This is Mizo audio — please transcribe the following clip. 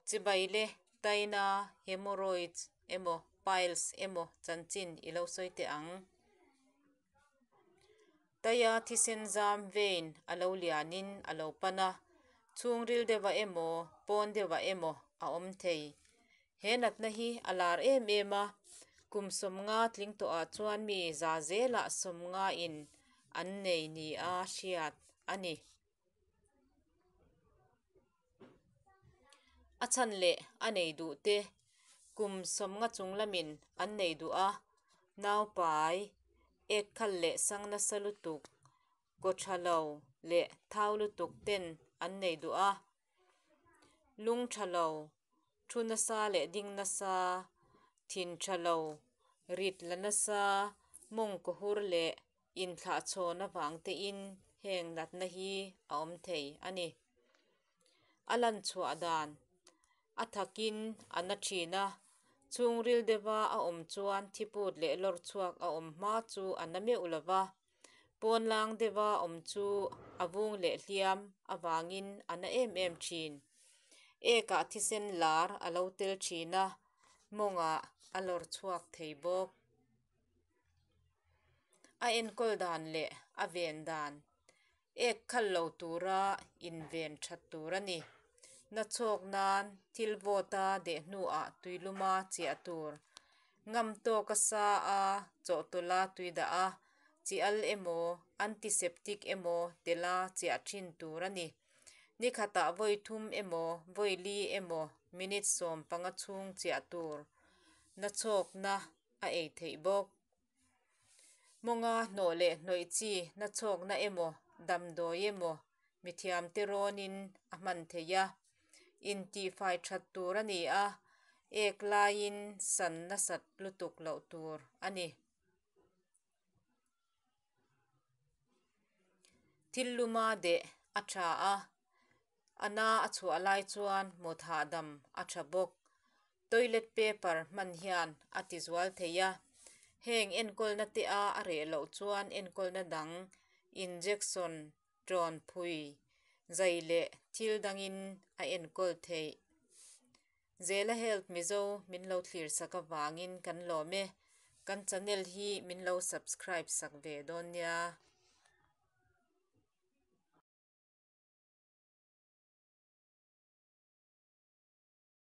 Chibai le, Taina, hemorrhoids emaw piles emaw chanchin i lo sawi teh ang. Taia thisen zam vein a lo lianin a lo pan a, chhungril deuhah emaw pawn deuhah emaw a awm thei. He natna hi a lar em em a, kum 50 tling tawhah chuan mi za zelah 50 in an nei nia hriat a ni. A chhan leh a nei duh te kum 50 chung lamin an nei duh a, naupai, ek khal leh sang nasa lutuk, kaw tha lo leh thau lutuk ten an nei duh a, lung tha lo, thu nasa leh ding nasa, thin tha lo, rit la nasa, mawngkaw hur leh inthlahchhawn avang tein heng natna hi a awm thei a ni. A lan chhuah dan a thakin a na thin a, chhungril deuha a awm chuan thiput leh lawr chhuak a awm hma chu a na meuh lo va, pawnlang deuha awm chu a vung leh hliam avangin a na em em thin. Ekah thisen lar a lo tel thin a, mawngah a lawr chhuak thei bawk. A enkawl dan leh a ven dan Ek khal lo tura inven that tur a ni. Na chhawk nan thil vawta deh hnuah tuiluma chiah tur. Ngam tawka sa a chawhtawlha tui dah a, chi al emaw, antiseptic emaw tela chiah thin tur a ni. Ni khatah vawi thum emaw, vawi li emaw minute 15 chhung chiah tur. Na chhawkna a ei theih bawk. Mawnga hnawh leh hnawih chi na chhawkna emaw, damdawi emaw mithiamte rawnin a hman theih a. Intihfai that tur a ni a, ek laiin san nasat lutuk loh tur a ni. Thil luma deh a tha a, a na a chhuah lai chuan mut hahdam a tha bawk. Toilet paper hman hian a ti zual thei a, heng enkawlna te a a reh loh chuan enkawlna dang, injection, ṭawn phui, zai leh thil dangin a enkawl theih. Zela Health Mizo min lo thlir sak avangin kan lawm e. Kan channel hi min lo subscribe sak ve dawn nia.